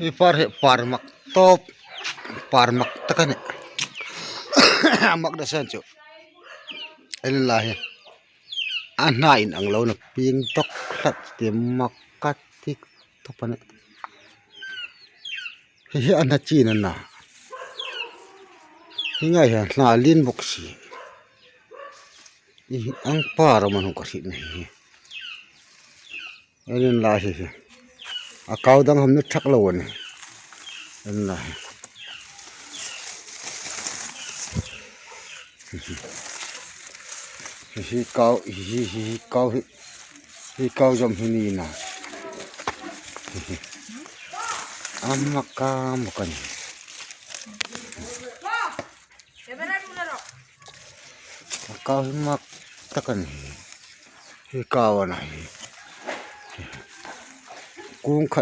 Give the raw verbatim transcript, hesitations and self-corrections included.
Hi par hi par mak tawp, par mak tak a nih. A mak na san chu. En la hi. A hna inang lo na pieng tawk tlat ti mak ka ti tawp a nih. Hi hi a hna chin a na. Hi ngai hi a hna lien bawk si. Hi ang par a man hung ka hriet na hi. En la hi hi. A kau dang ham ni thak lo a nih. En la hi. Hi hi kau, hi hi, hi hi kau hi. Hi kau zom hi ni na. Hi hi. A mak a mak a nih. A kau hi mak tak a nih. Hi kau a na hi. Kung kha